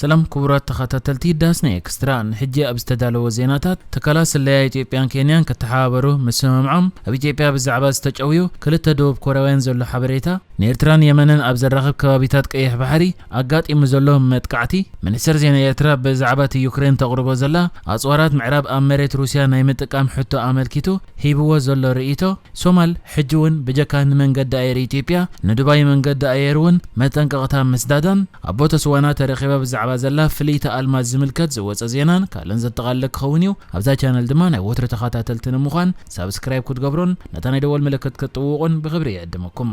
ሰላም ክቡራት ተኸታተልቲ ዳስና ኤክስትራ፣ ንሕጂ ኣብ ዝተዳለወ ዜናታት፣ ትካላት ስለያ ኢትዮጵያን ኬንያን ክተሓባበሩ ምስምምዖም፣ ኣብ ኢትዮጵያ ብዛዕባ ዝተጨውዩ ክልተ ደቡብ ኮርያውያን ዘሎ ሓበሬታ፣ ንኤርትራን የመንን ኣብ ዘራኽብ ከባቢታት ቀይሕ ባሕሪ ኣጋጢሙ ዘሎ መጥቃዕቲ፣ ሚኒስትር ዜና ኤርትራ ብዛዕባ እቲ ዩክሬን ተቕርቦ ዘላ ኣጽዋራት ምዕራብ ኣብ መሬት ሩስያ ናይ ምጥቃም ሕቶ ኣመልኪቱ ሂብዎ ዘሎ ርእይቶ፣ ሶማል ሕጂ እውን ብጀካ ንመንገዲ ኣየር ኢትዮጵያ፣ ንዱባይ መንገዲ ኣየር እውን መጠንቀቕታ ምስዳዳን፣ ኣቦ ተስዋና ተረኺባ ብዛዕባ ዘላ ፍልይቲ ኣልማዝ ዝምልከት ዝወጸ ዜናን ካልእን ዘጠቓልል ክኸውን እዩ። ኣብዛ ቻነል ድማ ናይ ወትሩ ተኸታተልቲ ንምዃን ሳብስክራይብ ክትገብሩን ነታ ናይ ደወል ምልክት ክትጥውቑን ብኽብሪ ይዕድመኩም።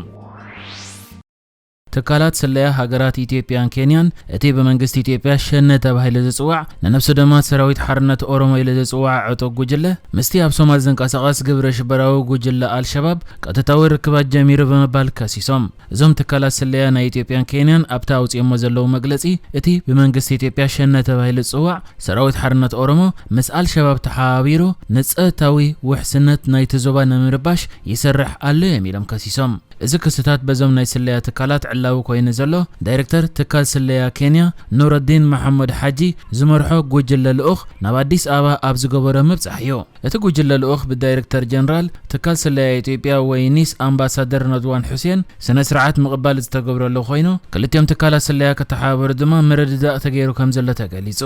ትካላት ስለያ ሃገራት ኢትዮጵያን ኬንያን፣ እቲ ብመንግስቲ ኢትዮጵያ ሸነ ተባሂሉ ዝጽዋዕ፣ ንነፍሱ ድማ ሰራዊት ሓርነት ኦሮሞ ኢሉ ዝጽዋዕ ዕጡቕ ጉጅለ፣ ምስቲ ኣብ ሶማል ዝንቀሳቐስ ግብረ ሽበራዊ ጉጅለ ኣልሸባብ ቀጥታዊ ርክባት ጀሚሩ ብምባል ከሲሶም። እዞም ትካላት ስለያ ናይ ኢትዮጵያን ኬንያን ኣብቲ ኣውጺኦሞ ዘለዉ መግለጺ፣ እቲ ብመንግስቲ ኢትዮጵያ ሸነ ተባሂሉ ዝጽዋዕ ሰራዊት ሓርነት ኦሮሞ ምስ ኣልሸባብ ተሓባቢሩ ንጸጥታዊ ውሕስነት ናይቲ ዞባ ንምርባሽ ይሰርሕ ኣሎ እዮም ኢሎም ከሲሶም። እዚ ክስታት በዞም ናይ ስለያ ትካላት ዕላዊ ኮይኑ ዘሎ ዳይሬክተር ትካል ስለያ ኬንያ ኑረዲን መሐመድ ሓጂ ዝመርሖ ጉጅለ ልኡኽ ናብ ኣዲስ ኣበባ ኣብ ዝገበሮ ምብጻሕ እዩ። እቲ ጉጅለ ልኡኽ ብዳይሬክተር ጀነራል ትካል ስለያ ኢትዮጵያ ወይ ኒስ ኣምባሳደር ነድዋን ሑሴን ስነ ስርዓት ምቕባል ዝተገብረሉ ኮይኑ፣ ክልቲኦም ትካላት ስለያ ክተሓባበሩ ድማ ምርድዳእ ተገይሩ ከም ዘሎ ተገሊጹ።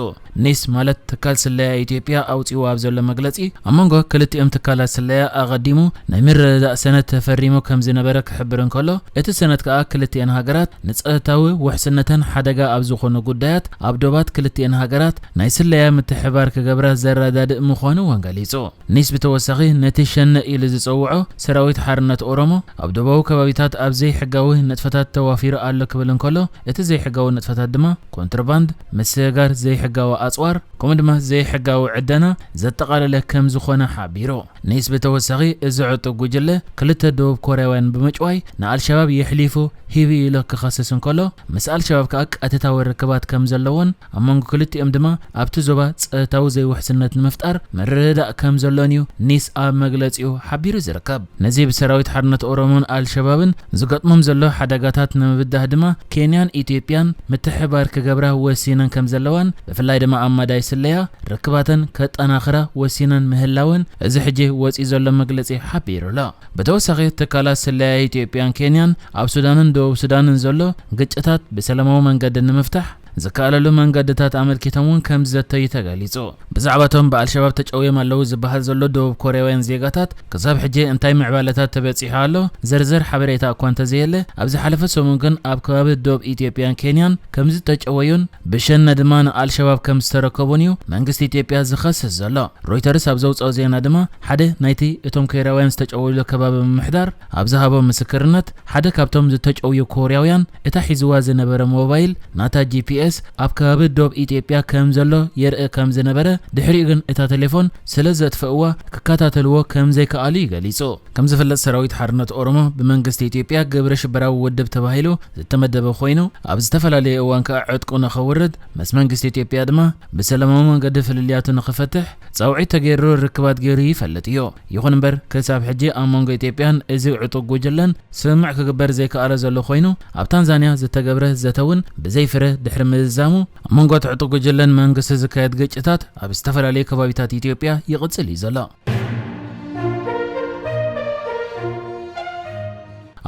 ኒስ ማለት ትካል ስለያ ኢትዮጵያ ኣውጺኡ ኣብ ዘሎ መግለጺ፣ ኣብ መንጎ ክልቲኦም ትካላት ስለያ ኣቐዲሙ ናይ ምርድዳእ ሰነድ ተፈሪሙ ከም ዝነበረ ክሕብር እንከሎ፣ እቲ ሰነድ ከኣ ክልቲኤን ሃገራት ንጸጥታዊ ውሕስነተን ሓደጋ ኣብ ዝኾኑ ጉዳያት ኣብ ዶባት ክልቲኤን ሃገራት ናይ ስለያ ምትሕባር ክገብራ ዘረዳድእ ምዃኑ እውን ገሊጹ። ኒስ ብተወሳኺ ነቲ ሸነ ኢሉ ዝጸውዖ ሰራዊት ሓርነት ኦሮሞ ኣብ ዶባዊ ከባቢታት ኣብ ዘይሕጋዊ ንጥፈታት ተዋፊሩ ኣሎ ክብል እንከሎ፣ እቲ ዘይሕጋዊ ንጥፈታት ድማ ኮንትሮባንድ፣ ምስግጋር ዘይሕጋዊ ኣጽዋር፣ ከምኡ ድማ ዘይሕጋዊ ዕደና ዘጠቓለለ ከም ዝኾነ ሓቢሩ። ኒስ ብተወሳኺ እዚ ዕጡቕ ጉጅለ ክልተ ደቡብ ኮርያውያን ብምጭዋይ ንኣልሸባብ የሕሊፉ ሂቡ ኢሉ ክኸስስ እንከሎ፣ ምስ ኣልሸባብ ከኣ ቀጥታዊ ርክባት ከም ዘለዎን ኣብ መንጎ ክልቲኦም ድማ ኣብቲ ዞባ ጸጥታዊ ዘይውሕስነት ንምፍጣር ምርድዳእ ከም ዘሎን እዩ ኒስ ኣብ መግለጺኡ ሓቢሩ ዝርከብ። ነዚ ብሰራዊት ሓርነት ኦሮሞን ኣልሸባብን ዝገጥሞም ዘሎ ሓደጋታት ንምብዳህ ድማ ኬንያን ኢትዮጵያን ምትሕባር ክገብራ ወሲነን ከም ዘለዋን፣ ብፍላይ ድማ ኣብ መዳይ ስለያ ርክባተን ከጠናኽራ ወሲነን ምህላወን እዚ ሕጂ ወጺኡ ዘሎ መግለጺ ሓቢሩ ኣሎ። ብተወሳኺ ትካላት ስለያ ኢትዮጵያን ኬንያን ኣብ ሱዳንን ደቡብ ሱዳንን ዘሎ ግጭታት ብሰላማዊ መንገዲ ንምፍታሕ ዝከኣለሉ መንገድታት ኣመልኪቶም እውን ከም ዝዘተዩ ተገሊጹ። ብዛዕባ እቶም ብኣልሸባብ ተጨውዮም ኣለዉ ዝበሃል ዘሎ ደቡብ ኮርያውያን ዜጋታት ክሳብ ሕጂ እንታይ ምዕባለታት ተበጺሑ ኣሎ ዝርዝር ሓበሬታ እኳ እንተዘየለ፣ ኣብ ዝሓለፈ ሰሙን ግን ኣብ ከባቢ ዶብ ኢትዮጵያን ኬንያን ከም ዝተጨወዩን ብሸነ ድማ ንኣልሸባብ ከም ዝተረከቡን እዩ መንግስቲ ኢትዮጵያ ዝኸስስ ዘሎ። ሮይተርስ ኣብ ዘውፅኦ ዜና ድማ ሓደ ናይቲ እቶም ኮርያውያን ዝተጨወዩሉ ከባቢ ምምሕዳር ኣብ ዝሃቦ ምስክርነት፣ ሓደ ካብቶም ዝተጨውዩ ኮርያውያን እታ ሒዝዋ ዝነበረ ሞባይል ናታ ጂ ፒ ኤስ ኣብ ከባቢ ዶብ ኢትዮጵያ ከም ዘሎ የርኢ ከም ዝነበረ፣ ድሕሪኡ ግን እታ ቴሌፎን ስለ ዘጥፍእዋ ክከታተልዎ ከም ዘይከኣሉ እዩ ገሊጹ። ከም ዝፍለጥ ሰራዊት ሓርነት ኦሮሞ ብመንግስቲ ኢትዮጵያ ግብረ ሽበራዊ ውድብ ተባሂሉ ዝተመደበ ኮይኑ፣ ኣብ ዝተፈላለየ እዋን ከኣ ዕጥቁ ንኸውርድ ምስ መንግስቲ ኢትዮጵያ ድማ ብሰላማዊ መንገዲ ፍልልያቱ ንኽፈትሕ ጻውዒት ተገይሩ ርክባት ገይሩ ይፈልጥ እዩ። ይኹን እምበር ክሳብ ሕጂ ኣብ መንጎ ኢትዮጵያን እዚ ዕጡቕ ጉጅለን ስምምዕ ክግበር ዘይከኣለ ዘሎ ኮይኑ፣ ኣብ ታንዛንያ ዝተገብረ ዘተ እውን ብዘይ ፍረ ድሕሪ ምዝዛሙ ኣብ መንጎ እቲ ዕጡቕ ጉጅለን መንግስቲ ዝካየድ ግጭታት ኣብ ዝተፈላለዩ ከባቢታት ኢትዮጵያ ይቕጽል እዩ ዘሎ።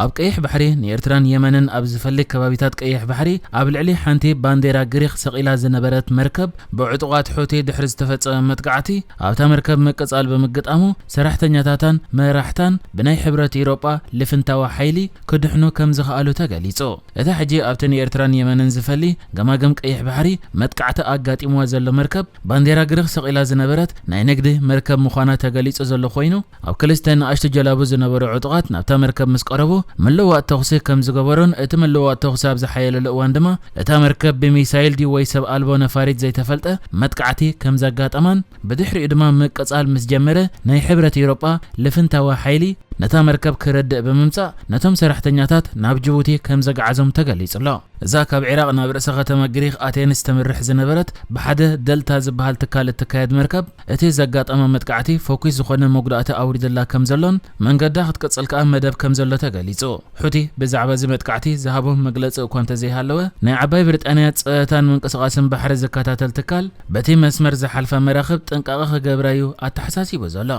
ኣብ ቀይሕ ባሕሪ ንኤርትራን የመንን ኣብ ዝፈሊ ከባቢታት ቀይሕ ባሕሪ ኣብ ልዕሊ ሓንቲ ባንዴራ ግሪኽ ሰቒላ ዝነበረት መርከብ ብዕጡቓት ሑቲ ድሕሪ ዝተፈጸመ መጥቃዕቲ ኣብታ መርከብ ምቅጻል ብምግጣሙ ሰራሕተኛታታን መራሕታን ብናይ ሕብረት ኢሮጳ ልፍንታዊ ሓይሊ ክድሕኑ ከም ዝኸኣሉ ተገሊጹ። እታ ሕጂ ኣብቲ ንኤርትራን የመንን ዝፈሊ ገማግም ቀይሕ ባሕሪ መጥቃዕቲ ኣጋጢምዋ ዘሎ መርከብ ባንዴራ ግሪኽ ሰቒላ ዝነበረት ናይ ንግዲ መርከብ ምዃና ተገሊጹ ዘሎ ኮይኑ፣ ኣብ ክልተ ንኣሽቱ ጀላቡ ዝነበሩ ዕጡቓት ናብታ መርከብ ምስ ቀረቡ ምልውዋጥ ተኹሲ ከም ዝገበሩን፣ እቲ ምልውዋጥ ተኹሲ ኣብ ዝሓየለሉ እዋን ድማ እታ መርከብ ብሚሳይል ድዩ ወይ ሰብ ኣልቦ ነፋሪት ዘይተፈልጠ መጥቃዕቲ ከም ዘጋጠማን፣ ብድሕሪኡ ድማ ምቅጻል ምስ ጀመረ ናይ ሕብረት ኤውሮጳ ልፍንታዊ ሓይሊ ነታ መርከብ ክረድእ ብምምጻእ ነቶም ሰራሕተኛታት ናብ ጅቡቲ ከም ዘግዓዞም ተገሊጹ ኣሎ። እዛ ካብ ዒራቕ ናብ ርእሰ ከተማ ግሪኽ ኣቴንስ ተምርሕ ዝነበረት ብሓደ ደልታ ዝበሃል ትካል እትካየድ መርከብ እቲ ዘጋጠማ መጥቃዕቲ ፈኲስ ዝኾነ መጉዳእቲ ኣውሪድላ ከም ዘሎን መንገዳ ክትቅጽል ከኣ መደብ ከም ዘሎ ተገሊጹ። ሑቲ ብዛዕባ እዚ መጥቃዕቲ ዝሃቦ መግለጺ እኳ እንተዘይሃለወ፣ ናይ ዓባይ ብሪጣንያ ጸጥታን ምንቅስቓስን ባሕሪ ዝከታተል ትካል በቲ መስመር ዝሓልፋ መራኽብ ጥንቃቐ ክገብራ'ዩ ኣተሓሳሲቡ ዘሎ።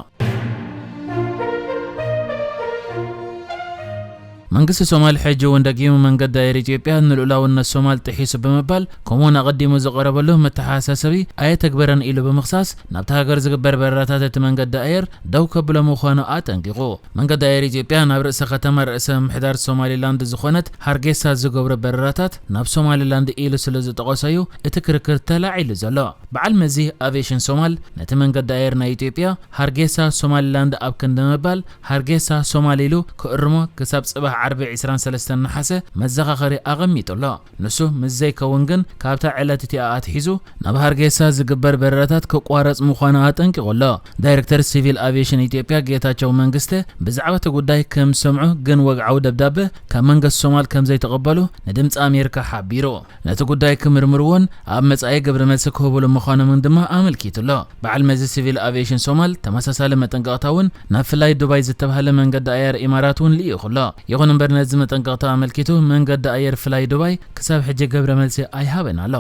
መንግስቲ ሶማል ሕጂ እውን ደጊሙ መንገዲ ኣየር ኢትዮጵያ ንልኡላውነት ሶማል ጥሒሱ ብምባል ከምኡውን ኣቐዲሙ ዝቐረበሉ መተሓሳሰቢ ኣየተግበረን ኢሉ ብምኽሳስ ናብታ ሃገር ዝግበር በረራታት እቲ መንገዲ ኣየር ደው ከብሎ ምዃኑ ኣጠንቂቑ። መንገዲ ኣየር ኢትዮጵያ ናብ ርእሰ ከተማ ርእሰ ምምሕዳር ሶማሊላንድ ዝኾነት ሃርጌሳ ዝገብሮ በረራታት ናብ ሶማሊላንድ ኢሉ ስለ ዝጠቐሶ'ዩ እቲ ክርክር ተላዒሉ ዘሎ። በዓል መዚ ኣቪዬሽን ሶማል ነቲ መንገዲ ኣየር ናይ ኢትዮጵያ ሃርጌሳ ሶማሊላንድ ኣብ ክንዲ ምባል ሃርጌሳ ሶማል ኢሉ ክእርሞ ክሳብ ጽባሕ ዓርቢ ዕስራን ሰለስተን ነሓሰ መዘኻኸሪ ኣቐሚጡ ኣሎ። ንሱ ምስ ዘይከውን ግን ካብታ ዕለት እቲኣ ኣትሒዙ ናብ ሃርጌሳ ዝግበር በረራታት ክቋረጽ ምዃኑ ኣጠንቂቑ ኣሎ። ዳይሬክተር ሲቪል ኣቪዬሽን ኢትዮጵያ ጌታቸው መንግስተ ብዛዕባ እቲ ጉዳይ ከም ዝሰምዑ ግን ወግዓዊ ደብዳበ ካብ መንግስቲ ሶማል ከም ዘይተቐበሉ ንድምፂ ኣሜሪካ ሓቢሩ። ነቲ ጉዳይ ክምርምርዎን ኣብ መጻኢ ግብረ መልሲ ክህብሉ ምዃኖምን ድማ ኣመልኪቱ ኣሎ። በዓል መዚ ሲቪል ኣቪዬሽን ሶማል ተመሳሳሊ መጠንቀቕታ እውን ናብ ፍላይ ዱባይ ዝተባህለ መንገዲ ኣየር ኢማራት እውን ልኢኹ ኣሎ። ይኹን እምበር ነዚ መጠንቀቕታ ኣመልኪቱ መንገዲ ኣየር ፍላይ ዱባይ ክሳብ ሕጂ ግብረ መልሲ ኣይሃበን ኣሎ።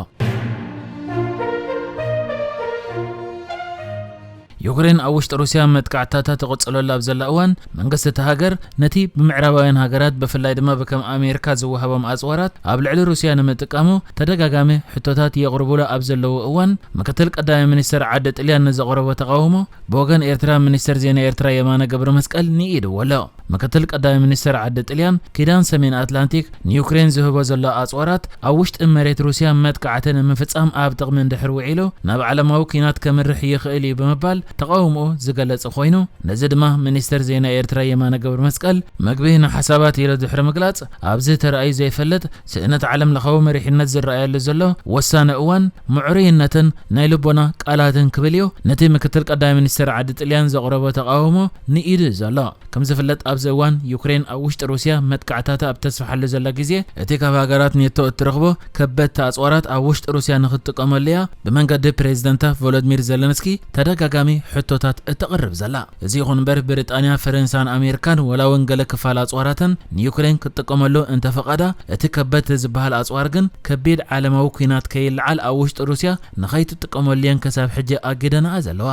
ዩክሬን ኣብ ውሽጢ ሩስያ መጥቃዕታታ ትቕጽለሉ ኣብ ዘላ እዋን መንግስቲ እታ ሃገር ነቲ ብምዕራባውያን ሃገራት ብፍላይ ድማ ብከም ኣሜሪካ ዝወሃቦም ኣጽዋራት ኣብ ልዕሊ ሩስያ ንምጥቃሙ ተደጋጋሚ ሕቶታት የቕርቡሉ ኣብ ዘለዉ እዋን ምክትል ቀዳማይ ሚኒስትር ዓዲ ጥልያን ንዘቕረቦ ተቓውሞ ብወገን ኤርትራ ሚኒስትር ዜና ኤርትራ የማነ ገብረ መስቀል ንኢድዎ ኣሎ። ምክትል ቀዳማይ ሚኒስትር ዓዲ ጥልያን ኪዳን ሰሜን ኣትላንቲክ ንዩክሬን ዝህቦ ዘሎ ኣጽዋራት ኣብ ውሽጢ መሬት ሩስያ መጥቃዕቲ ንምፍጻም ኣብ ጥቕሚ እንድሕር ውዒሉ ናብ ዓለማዊ ኲናት ከምርሕ ይኽእል እዩ ብምባል ተቓውሞኡ ዝገለጸ ኮይኑ ነዚ ድማ ሚኒስትር ዜና ኤርትራ የማነ ገብረ መስቀል መግቢ ንሓሳባት ኢሉ ድሕሪ ምግላጽ ኣብዚ ተራእዩ ዘይፈልጥ ስእነት ዓለም ለኻዊ መሪሕነት ዝረኣየሉ ዘሎ ወሳኒ እዋን ምዕሩይነትን ናይ ልቦና ቃላትን ክብል እዩ ነቲ ምክትል ቀዳማይ ሚኒስትር ዓዲ ጥልያን ዘቕረቦ ተቓውሞ ንኢዱ ዘሎ። ከም ዝፍለጥ ኣብዚ እዋን ዩክሬን ኣብ ውሽጢ ሩስያ መጥቃዕታታ ኣብ ተስፍሓሉ ዘላ ግዜ እቲ ካብ ሃገራት ኔቶ እትረኽቦ ከበድቲ ኣጽዋራት ኣብ ውሽጢ ሩስያ ንክትጥቀመሉ እያ ብመንገዲ ፕሬዝደንታ ቮሎድሚር ዘለንስኪ ተደጋጋሚ ሕቶታት እተቕርብ ዘላ። እዚ ይኹን እምበር ብሪጣንያ፣ ፈረንሳን ኣሜሪካን ወላ እውን ገለ ክፋል ኣጽዋራተን ንዩክሬን ክትጥቀመሉ እንተፈቐዳ እቲ ከበድቲ ዝበሃል ኣጽዋር ግን ከቢድ ዓለማዊ ኲናት ከይለዓል ኣብ ውሽጢ ሩስያ ንኸይትጥቀመሉ እየን ክሳብ ሕጂ ኣጊደንኣ ዘለዋ።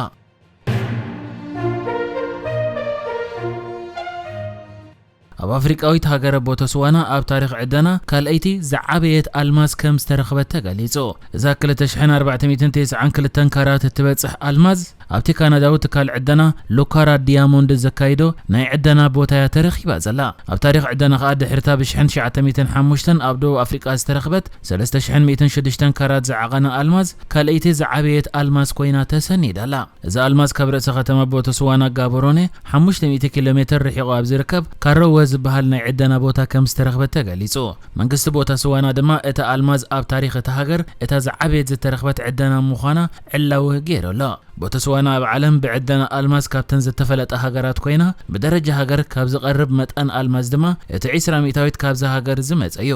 ኣብ ኣፍሪቃዊት ሃገረ ቦተስዋና ኣብ ታሪኽ ዕደና ካልኣይቲ ዝዓበየት ኣልማዝ ከም ዝተረኽበት ተገሊጹ። እዛ ክልተ ሽሕን ኣርባዕተ ሚእትን ተስዓን ክልተን ካራት እትበጽሕ ኣልማዝ ኣብቲ ካናዳዊ ትካል ዕደና ሉካራ ዲያሞንድ ዘካይዶ ናይ ዕደና ቦታ እያ ተረኺባ ዘላ። ኣብ ታሪኽ ዕደና ከኣ ድሕርታ ብሽሕን ትሽዓተ ሚእትን ሓሙሽተን ኣብ ደቡብ ኣፍሪቃ ዝተረኽበት ሰለስተ ሽሕን ሚእትን ሽዱሽተን ካራት ዝዓቐነ ኣልማዝ ካልኣይቲ ዝዓበየት ኣልማዝ ኮይና ተሰኒዳ ኣላ። እዚ ኣልማዝ ካብ ርእሰ ከተማ ቦተስዋና ጋቦሮኔ ሓሙሽተ ሚእቲ ኪሎ ሜትር ርሒቑ ኣብ ዝርከብ ካሮወ ዝበሃል ናይ ዕደና ቦታ ከም ዝተረኽበ ተገሊጹ። መንግስቲ ቦተስዋና ድማ እታ ኣልማዝ ኣብ ታሪኽ እታ ሃገር እታ ዝዓበየት ዝተረኽበት ዕደና ምዃና ዕላዊ ገይሩ ኣሎ። ቦተስዋና ኣብ ዓለም ብዕደና ኣልማዝ ካብተን ዝተፈለጣ ሃገራት ኮይና፣ ብደረጃ ሃገር ካብ ዝቐርብ መጠን ኣልማዝ ድማ እቲ ዕስራ ሚእታዊት ካብዛ ሃገር ዝመጸ እዩ።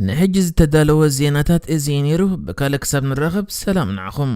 ንሕጂ ዝተዳለወ ዜናታት እዚ እዩ ነይሩ። ብካልእ ክሳብ ንራኸብ ሰላም ንዓኹም።